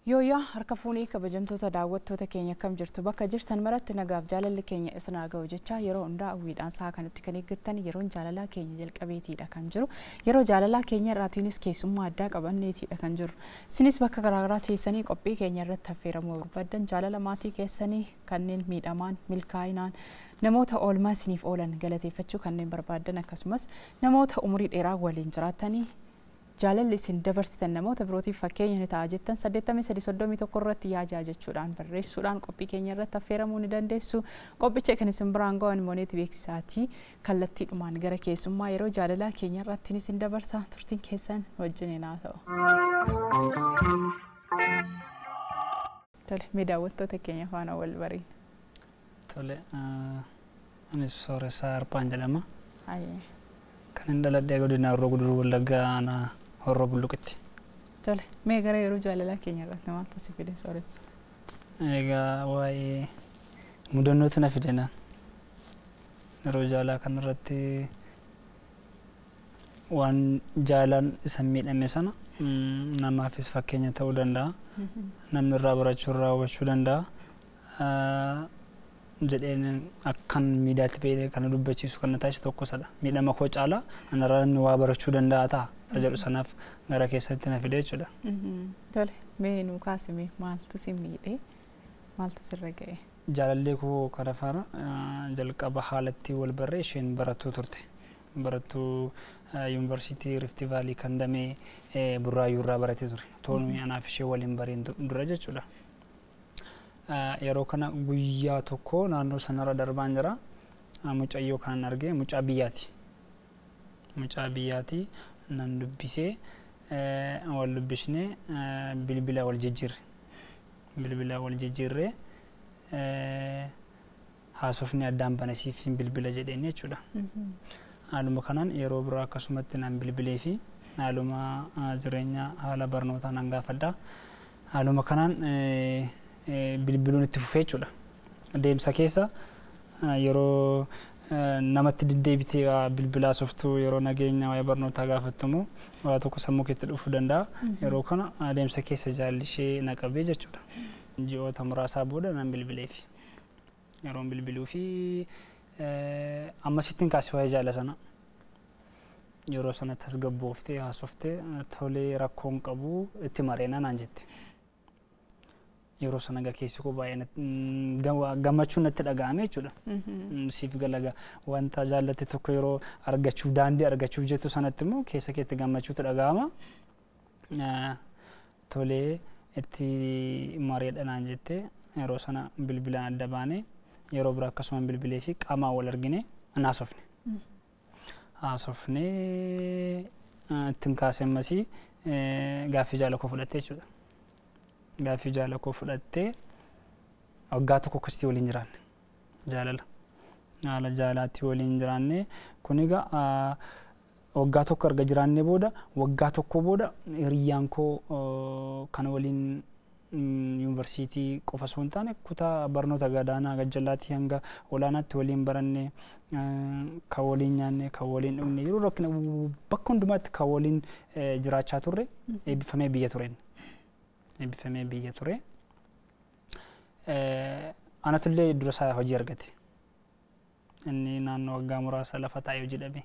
Yooyaa harka fuunee kabajamtoota daawwattoota keenya akkam jirtu bakka jirtan maratti nagaaf jaalalli keenya isin haa ga'u jecha yeroo hundaa hawwiidhaan sa'a kanatti kan eeggattan yeroon jaalalaa keenya jalqabeetiidha kan jiru. Yeroo jaalalaa keenya irraatiinis keessummaa addaa qabanneetiidha kan jiru. Isinis bakka garaagaraa teessanii qophii keenya irratti affeeramuu barbaaddan jaalala maatii keessanii kanneen miidhamaan milkaa'inaan namoota oolmaa isiniif oolan galateeffachuu kanneen barbaaddan akkasumas namoota umurii dheeraa waliin jiraatanii jaalalli isin dabarsitan namoota birootiif fakkeenya ni ta'a jettan 8331 irratti yaajaa jechuudhaan barreessuudhaan qophii keenya irratti affeeramuu ni dandeessu. Qophicha kan isin biraan ga'an mooneeti beeksisaatii kallattiidhumaan gara keessummaa yeroo jaalalaa keenya irratti isin dabarsa turtiin keessan wajjin haa ta'u. Tole, mee daawwattoota keenya faana wal bariin. Tole, anis Sooressaa Arphaan jedhama. Kan hin dhaladhee godina Horroo Guduruu Wallaggaa aanaa Horroo Bulluqitti. Tole, mee gara yeroo jaalalaa keenya irratti maaltu si fide Sooressa? Egaa waa'ee mudannootu na fide naan. Yeroo jaalaa kanarratti waan jaalaan isa miidhame sana namaafis fakkeenya ta'uu danda'a. Namni irraa barachuu irraa hubachuu danda'a. Jedheen akkan miidiyaatti ba'ee kana dubbachiisu kan na taasisu tokko isadha. Miidhama koo caalaa anarraa namni waa barachuu danda'a ta'a. Isa jedhu sanaaf gara keessatti na fide jechuudha. Tole, mee nuu kaasime maaltu si miidhe? Maaltu sirra ga'e? Jaalallee koo kana faana jalqaba haalatti wal barree isheen barattuu turte. Barattuu yuunivarsiitii Rift Vaalii kan damee Burraayyuu irraa baratee ture. Toonuu anaaf ishee waliin bareen dura jechuudha. Yeroo kana guyyaa tokko naannoo sanarra darbaan jira. Mucayyoo kanan argee mucaa biyyaati. Mucaa biyyaati nan dubbisee wal dubbisnee bilbila wal jijjiirre. Bilbila wal jijjiirree haasofni addaan bane siif hin bilbila jedheen jechuudha. Haaluma kanaan yeroo biraa akkasumatti nan bilbilee fi haaluma jireenya haala barnootaa nan gaafadha. Haaluma kanaan bilbiluun itti fufee jechuudha. Deemsa keessa yeroo namatti deddeebitee bilbilaa softuu yeroo nageenya waa'ee barnootaa gaafattu waa tokko sammuu keetti dhufuu danda'a. Yeroo kana deemsa keessa jaalli ishee na qabee jechuudha. Ji'oota muraasaa booda nan bilbileefi. Yeroon bilbiluu fi ammasittiin kaasee waa'ee jaala sana. Yeroo sana tasgabbooftee haasoftee tolee rakkoon qabu itti mareena naan jette. Yeroo sana egaa keessi koo baay'ee gammachuun natti dhaga'ame jechuudha. Siif galaga wanta jaallatte tokko yeroo argachuuf daandii argachuuf jettu sanatti immoo keessa keetti gammachuutu dhaga'ama. Tolee itti mareedha naan jette yeroo sana bilbilaan adda baane yeroo biraa akkasuma bilbilee fi qaamaan wal argine haasofne. Haasofnee ittiin kaasee ammasii gaaffii jaala koo fudhatte jechuudha. Gaaffii jaala koo fudhattee waggaa tokko akkasitti waliin jiraanne jaalala. Haala jaalaatti waliin jiraanne kun egaa waggaa tokko erga jiraannee booda waggaa tokko booda hiriyyaan koo kan waliin yuunivarsiitii qofa osoo hin taane kutaa barnoota gadaanaa gajjallaatti hanga olaanaatti waliin baranne kan waliin nyaanne kan waliin dhugne yeroo rakkina bakka hundumaatti kan waliin jiraachaa turre eebbifamee biyya tureen. Eebbifamee biyya ture. Anatullee dura isaa hojii argate. Inni naannoo waggaa muraasa lafa taa'ee hojii dhabe.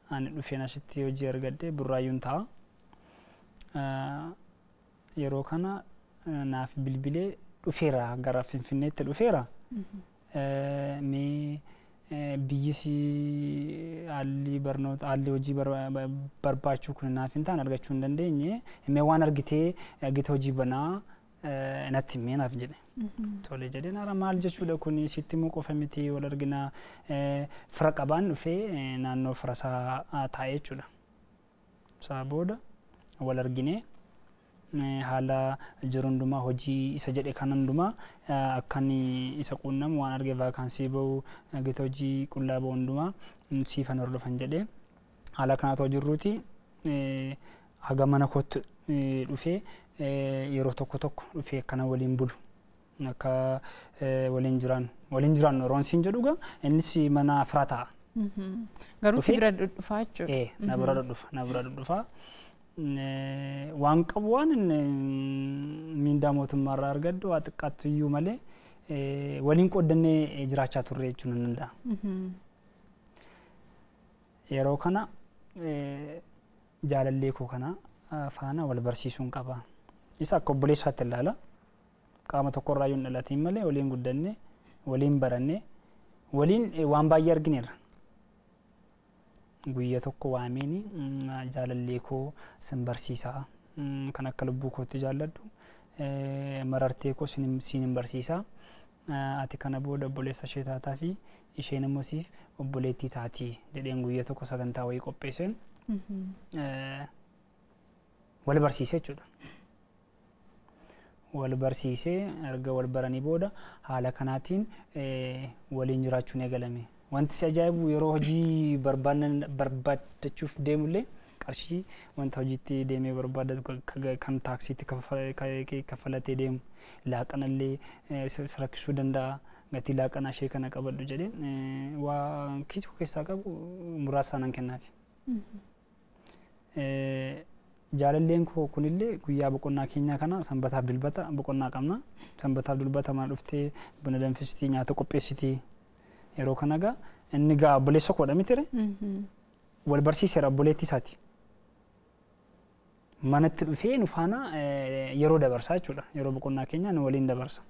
Ani dhufeen asitti hojii argadhe Burraayyuun ta'a. Yeroo kana naaf bilbilee dhufeera gara Finfinneetti dhufeera. Mee biyyis haalli barnoota haalli hojii barbaachuu kun naaf hin taane argachuu hin dandeenye. Mee waan argitee gita hojii banaa natti himee naaf jedhe. Tole jedheen hara maal jechuudha kun sitti immoo qofa miti wal argina fira qabaan dhufee naannoo fira isaa taa'ee jechuudha. Isaa booda wal arginee haala jiru hundumaa hojii isa jedhe kan hundumaa akkan isa quunnamu waan arge vaakaansii bahu gita hojii qullaa bahu hundumaa siifan hordofan jedhee haala kanaatu jirruuti. Haga mana kootti dhufee yeroo tokko tokko dhufee akkana waliin bulu. Akka waliin jiraannu. Waliin jiraannu yeroon siin jedhu egaa innis mana firaa ta'a. Garuu si bira dhufaa jechuudha. Na bira dhudhufa. Na bira dhudhufa. Waan qabu waan miindaa mootummaarraa argadhu waa xiqqaattu iyyuu malee waliin qooddannee jiraachaa turre jechuun nan danda'a. Yeroo kana jaalallee koo kana faana wal barsiisuun qaba. Isa akka obboleessaatti ilaala. Qaama tokkorraa yoo hin dhalatiin malee waliin guddanne, waliin baranne, waliin waan baay'ee argineerra. Guyya tokko waameen jaalallee koo sin barsiisaa, kan akka lubbuu kootti jaalladhu, marartee koo siin hin barsiisaa. Ati kana booda obboleessa ishee taataa fi isheen immoo siif obboleettii taatii jedheen guyya tokko sagantaa wayii qopheesseen wal barsiisee jechuudha. Wal barsiisee erga wal baranii booda haala kanaatiin waliin jiraachuun eegalame. Wanti si ajaa'ibu yeroo hojii barbaaddachuuf deemullee qarshii wanta hojiitti deemee barbaaddatu kan taaksiitti kaffalatee deemu laaqanallee si rakkisuu danda'a. Gatii laaqanaa ishee kana qabadhu jedheen waa kiisuu keessaa qabu muraasa nan kennaafi. Jaalalleen koo kunillee guyyaa boqonnaa keenyaa kana sanbataaf dilbata boqonnaa qabna. Sanbataaf dilbata mana dhuftee buna danfisitii nyaata qopheessitii. Yeroo kana egaa inni gaa obboleessa koodha mitire wal barsiiseera obboleettii isaati. Manatti dhufee nu faana yeroo dabarsaa jechuudha. Yeroo boqonnaa keenyaa nu waliin dabarsa.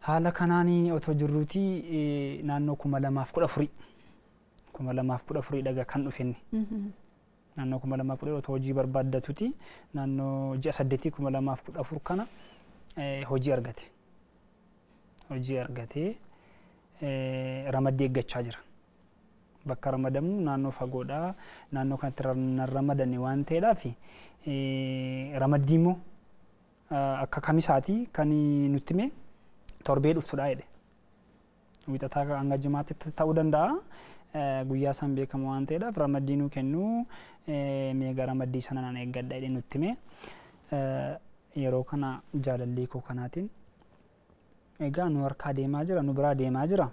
Haala kanaan otoo jirruutii naannoo 2014 2014 dhagaa kan dhufe inni. Naannoo 2014 otoo hojii barbaaddatuuti naannoo ji'a 8 2014 kana hojii argate. Hojii argatee ramaddii eeggachaa jira. Bakka ramadamu naannoo fagoodhaa naannoo kanatti ramadame waan ta'eedhaaf ramaddii immoo akka kamisaati kan nutti hime torbee dhuftudha jedhe. Wixataa hanga jimaatti ta'uu danda'a. Guyyaa san beekamu waan ta'eedhaaf ramaddii nuu kennu meeqa ramaddii sana nan eeggadha jedhee nutti hime. Yeroo kana jaalallee koo kanaatiin egaa nu harkaa deemaa jira, nu biraa deemaa jira.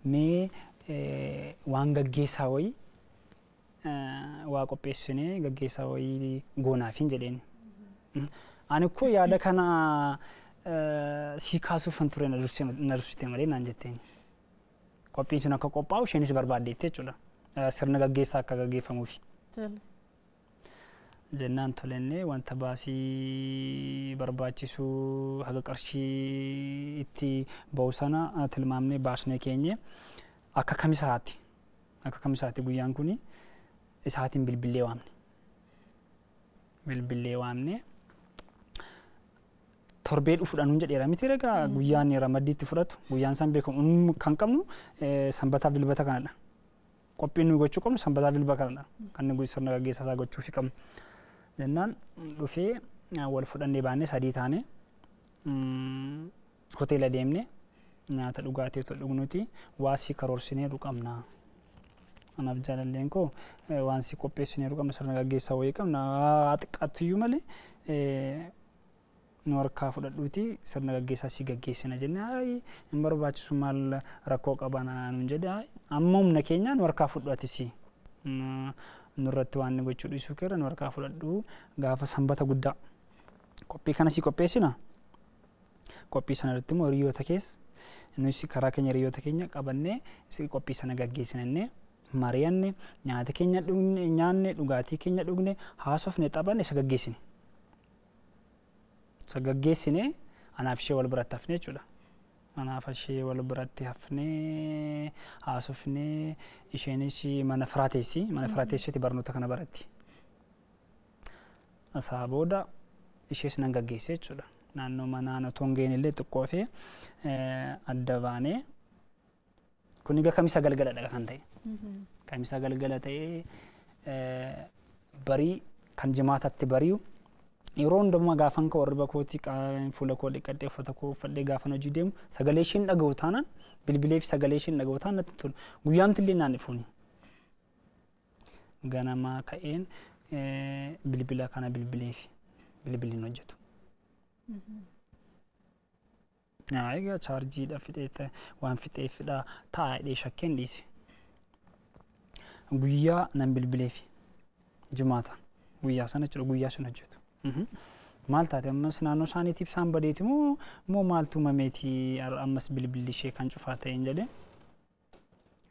Mee waan gaggeessaa wayii waa qopheessinee gaggeessaa wayii goonaafin jedheen. Ani koo yaada kana si kaasuufan ture na dursite malee naan jetteen. Qophiin sun akka qophaa'u isheenis barbaaddeetti jechuudha. Sirna gaggeessaa akka gaggeeffamuufi. Jennaan tolennee wanta baasii barbaachisu haga qarshii itti ba'u sana tilmaamnee baasnee keenye akka kamisaati. Akka kamisaati guyyaan kuni isaatiin bilbilee waamne. Bilbilee waamne torbee dhufuudhaan nuun jedheera miti egaa guyyaan ramaddiitti fudhatu guyyaan san beekamu kan qabnu sanbataaf dilbata kanadha. Qophiin nuyi gochuu qabnu sanbataaf dilbata kanadha. Kan nuyi sirna gaggeessaa isaa gochuufi qabnu. Jennaan dhufee wal fudhannee baannee sadii taane hoteela deemne nyaata dhugaatii otoo dhugnuti waa si karoorsineeru qabna. Anaaf jaalalleen koo waan si qopheessineeru qabna sirna gaggeessaa wayii qabna haa xiqqaattu iyyuu malee nu harkaa fudhadhuuti sirna gaggeessaa si gaggeessina jenne ayi hin barbaachisu maal rakkoo qabana nuun jedhe amma humna keenya nu harkaa fudhu atis nurratti waan gochuu dhiisuu keerra nu harkaa fudhadhu gaafa sanbata guddaa qophii kana si qopheessina qophii sana irratti immoo hiriyoota keessa nuyi karaa keenya hiriyoota keenya qabannee si qophii sana gaggeessinannee mari'anne nyaata keenya dhugne nyaanne dhugaatii keenya dhugne haasofne taphanne isa gaggeessine. Isa gaggeessine anaaf ishee wal biratti hafne jechuudha. Anaaf ishee wal biratti hafnee haasofnee isheenis mana firaa teessi mana firaa teessitti barnoota kana baratti. Isaa booda ishees nan gaggeesse jechuudha. Naannoo manaan otoo hin geenye illee xiqqoo fi adda baanee kun egaa kamisa galgaladha kan ta'e. Kamisa galgala ta'ee barii kan jimaatatti bari'u yeroo hundumaa gaafan koo warri bakootii fuula koo dhiqadhee uffata koo uffadhee gaafan hojii deemu sagalee isheen dhaga'u taanaan bilbilee fi sagalee isheen dhaga'u taanaan natti tolu. Guyyaamti illee naan ifuuni. Ganama ka'een bilbila kana bilbileef bilbilli hin hojjetu. Egaa chaarjiidha fixee waan fixeefidha ta'a jedhee shakkeen dhiise. Guyyaa nan bilbileef jimaata guyyaa sana jechuudha guyyaa sun hojjetu. Maal taate ammas naannoo isaaniitiif isaan badeeti moo maaltu uumameeti ammas bilbilli ishee kan cufaa ta'een jedhee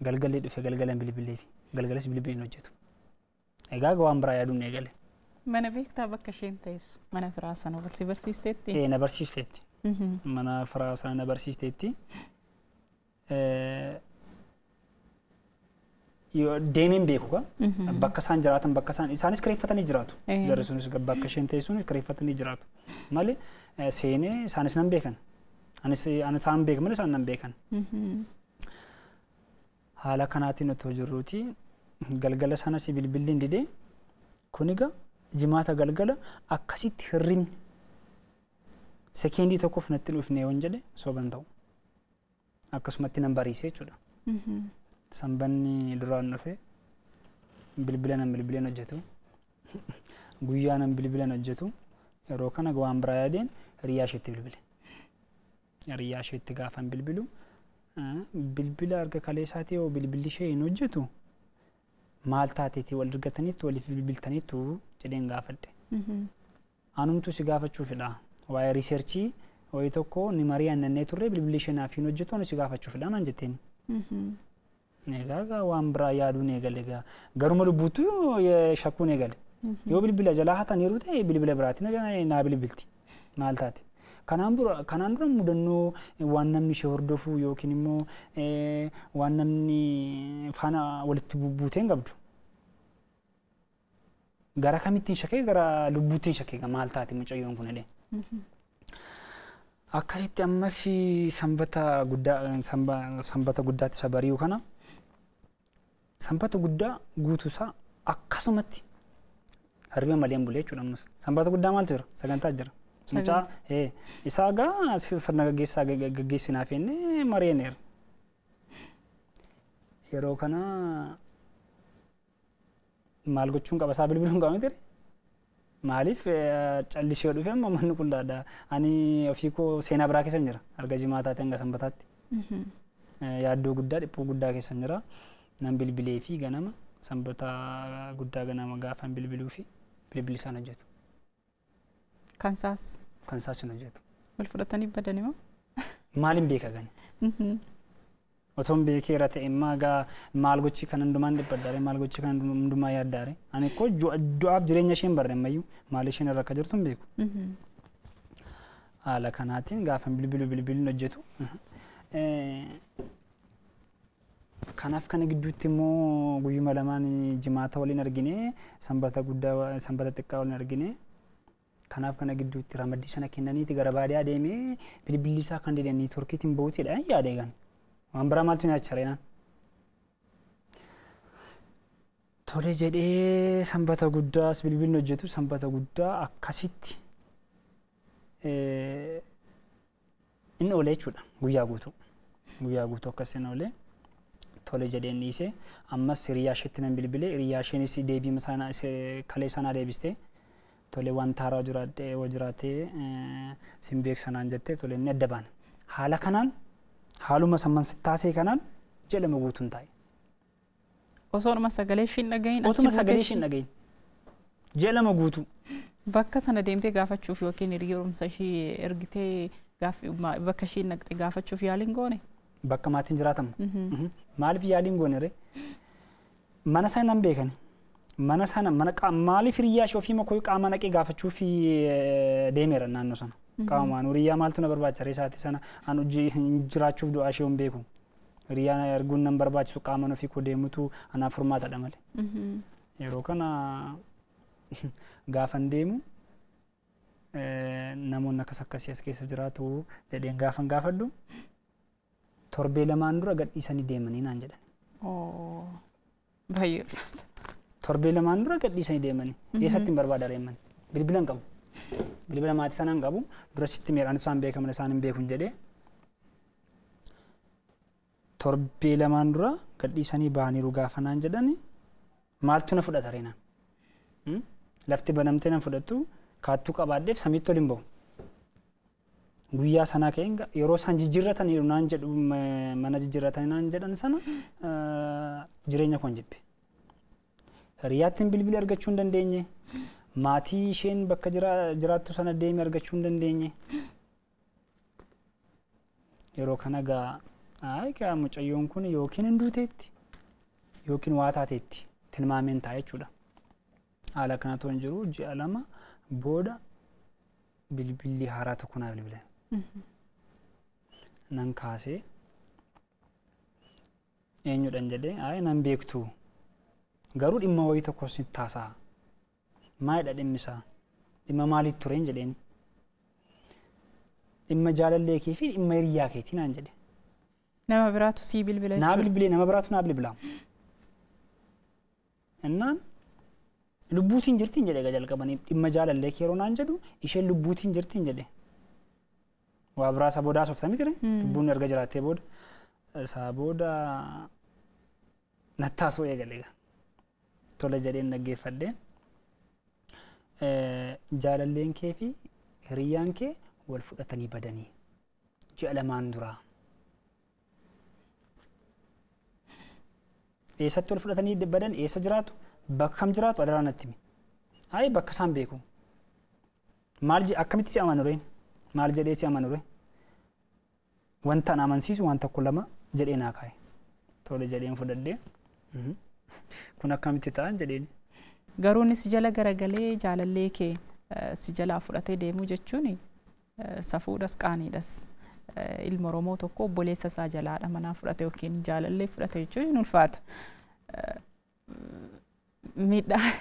galgalee dhufe galgalan bilbileef galgalas bilbilli hin hojjetu. Egaa waan biraa yaaduun eegale. Mana beektaa bakka isheen teessu mana firaa sana wal si barsiisteetti? Ee na barsiisteetti. Mana firaa sana na barsiisteetti. Deemeen beeku ka bakka isaan jiraatan bakka isaan isaanis kireeffatanii jiraatu. Jarri sunis bakka isheen teessuun kireeffatanii jiraatu. Malee seenee isaanis nan beekan. Anis isaan beekan malee isaan nan beekan. Haala kanaatiin otoo jirruuti galgala sanas bilbilli hin didee kun egaa jimaata galgala akkasitti hirribni sekeendii tokkoof natti dhufne yoon jedhe soban ta'u. Akkasumatti nan bariise jechuudha. Sanbanni duraan dhufe bilbila nan bilbileen hojjetu. Guyyaa nan bilbilan hojjetu. Yeroo kana waan biraa yaadeen hiriyaa isheetti bilbile. Hiriyaa isheetti gaafan bilbilu bilbila erga kaleessaatii yoo bilbilli ishee hin hojjetu maal taateetii wal argataniitu waliif bilbiltaniitu jedheen gaafadhe. Anumtu si gaafachuufidha. Waa'ee riiserchii wayii tokko ni mari'annee turre bilbilli ishee naaf hin hojjetu anu si gaafachuufidha naan jetteen. Egaa waan biraa yaaduun eegale egaa garuma lubbuutu shakkuun eegale. Yoo bilbila jalaa hataniiru ta'e bilbila biraatiin naa bilbilti. Maal taate? Kanaan dura mudannoo waan namni ishee hordofu yookiin immoo waan namni faana walitti buutee hin qabdu. Gara kamittiin shakkee gara lubbuuttiin shakkee maal taate mucayyoon kun jedhee. Akkasitti ammas sanbata guddaa sanbata guddaatti isa bari'u kana sanbata guddaa guutuusaa akkasumatti hirriba malee hin bulle jechuudha ammas. Sanbata guddaa maaltu jira? Sagantaa jira. Mucaa isaa egaa sirna gaggeessaa gaggeessinaaf jennee mari'anneerra. Yeroo kana maal gochuun qaba isaa bilbiluun qaba miti Maaliif callisee yoo dhufe amma manni qullaadha. Ani ofii koo seenaa biraa keessa jira. Erga jimaataa ta'e hanga sanbataatti. Yaaddoo guddaa dhiphuu guddaa keessa jira. Nan bilbilee fi ganama sanbata guddaa ganama gaafan bilbiluu fi bilbilli isaan hojjetu. Kan isaas? Kan isaas hin hojjetu. Wal fudhatanii badani moo? Maaliin beeka gani? Otoon beekeera ta'e immoo egaa maal gochi kan hundumaan dhiphadhaare maal gochi kan hundumaa yaaddaare ani koo du'aaf jireenya isheen barre ammayyuu maal isheen irra akka jirtu hin beeku. Haala kanaatiin gaafan bilbilu bilbilli hojjetu. Kanaaf kana gidduutti immoo guyyuma lamaan jimaata waliin argine sanbata guddaa sanbata xiqqaa waliin argine. Kanaaf kana gidduutti ramaddii sana kennaniiti gara baadiyaa deemee bilbilli isaa kan didee neetworkiitiin bahuutidha yaada eegan. Waan biraa maaltu nyaachaa jira? Tole jedhee sanbata guddaas bilbilli hojjetu sanbata guddaa akkasitti inni oolee jechuudha guyyaa guutuu. Guyyaa guutuu akkasiin oolee tole jedheen dhiisee ammas hiriyaa isheetti nan bilbilee hiriyaa isheenis deebii kalee sanaa deebistee tole wanta haaraa jiraatee sin beeksanaan jettee tole inni adda baana. Haala kanaan haaluma samman taasee kanaan jedhama guutuun taa'e. Osoonuma sagalee ishiin dhagahin Otuma sagalee ishiin dhagahin jedhama guutuu. Bakka sana deemtee gaafachuuf yookiin hiriyoomsa ishii ergitee bakka ishiin naqxe gaafachuuf yaaliin goone? Bakka maatiin jiraatamu. Maaliif yaaliin goone ree? Mana sana nan beekani. Mana sana mana maaliif hiriyaa ishee ofii makoo qaama naqee gaafachuuf deemeera naannoo sana. Qaamaan hiriyaa maaltu na barbaachisa reessaati sana an jiraachuuf du'aa ishee hin beeku. Hiriyaa erguun nan barbaachisu qaamaan ofii koo deemutu anaaf furmaatadha malee. Yeroo kana gaafan deemu namoonni akkas akkasii as keessa jiraatu jedheen gaafan gaafadhu torbee lamaan dura gadhiisanii deemanii naan jedhan. Baay'ee. Torbee lamaan dura gadhiisanii deemanii eessatti hin barbaada reemman bilbila hin qabu. Bilbila maatii sana hin qabu dura sitti meeraan isaan beekaman isaan hin beekun jedhee torbee lamaan dura gadhiisanii ba'aniiru gaafa naan jedhani Maaltu na fudhata reenaan? Lafti banamtee na fudhattu kaattuu qabaadheef samiitti ol hin bahu. Guyyaa sanaa ka'een yeroo isaan jijjiirrataniiru naan jedhu, mana jijjiirratanii naan jedhan sana jireenya koon jibbe. Hiriyaattiin bilbila argachuu hin dandeenye. Maatii isheen bakka jiraattu sana deemee argachuu hin dandeenye. Yeroo kana gaa gaa mucayyoon kun yookiin hin duuteetti yookiin waa taateetti tilmaameen ta'a jechuudha. Haala kanatu hin jiru, ji'a 2 booda bilbilli haaraa tokko naa bilbile. Nan kaasee, eenyudhan jedhee, ayi nan beektu, garuu dhimma wayii tokko sitti taasa'a. Maalidha dhimmi isaa? Dhimma maaliit tureen jedheen. Dhimma jaalallee kee fi dhimma hiriyaa keetii naan jedhe. Nama biraatu sii bilbila Naa jechuudha. bilbilee, nama biraatu naa bilbila. Innaan lubbuutiin jirtiin jedhe, egaa jalqabanii dhimma jaalallee kee yeroo naan jedhu isheen lubbuutiin jirtiin jedhe. Waa biraa isa booda haasoftamii ture. Lubbuun erga jiraattee booda. Isaa booda nattaasoo eegale egaa. Tola jedheen dhaggeeffadhee. Jaalalleen kee fi hiriyyaan kee wal fudhatanii badanii ji'a 2n duraa. Eessatti wal fudhatanii badan? Eessa jiraatu? Bakka kam jiraatu? Adaraa natti himi. Ayi bakka isaan beeku. Maal akkamitti si amanu reen? Maal jedhee si amanu ree? Wanta na amansiisu waan tokko lama jedhee naa kaa'e. Tole jedheen fudhadhee. Kun akkamitti ta'an jedheen. Garuu inni si jala garagalee jaalallee kee si jalaa fudhatee deemuu jechuun safuudhas qaaniidhas. Ilma Oromoo tokko obboleessa isaa jalaadha manaa fudhate yookiin jaalallee fudhate jechuun hin ulfaata. Miidhaa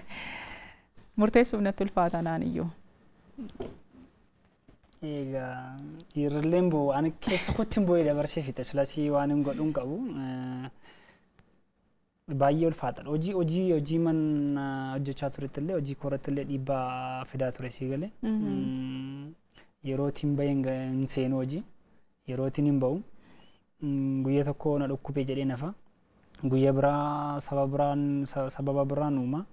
murteessuuf natti ulfaata naan iyyuu. Egaa dhiirrilleen bo'oo ani keessa kootti hin bo'ee dabarsee fixe, silasii waan hin godhu hin qabu. Baay'ee ulfaataadha. Hojii mana hojjechaa turetti illee, hojii koorratti illee dhiibbaa fidaa ture sii galee. Yerootiin bahee hin seenu hojii. Yerootiin hin bahu. Guyyaa tokko na dhukkubee jedhee nafa. Guyyaa biraa sababa biraan uuma.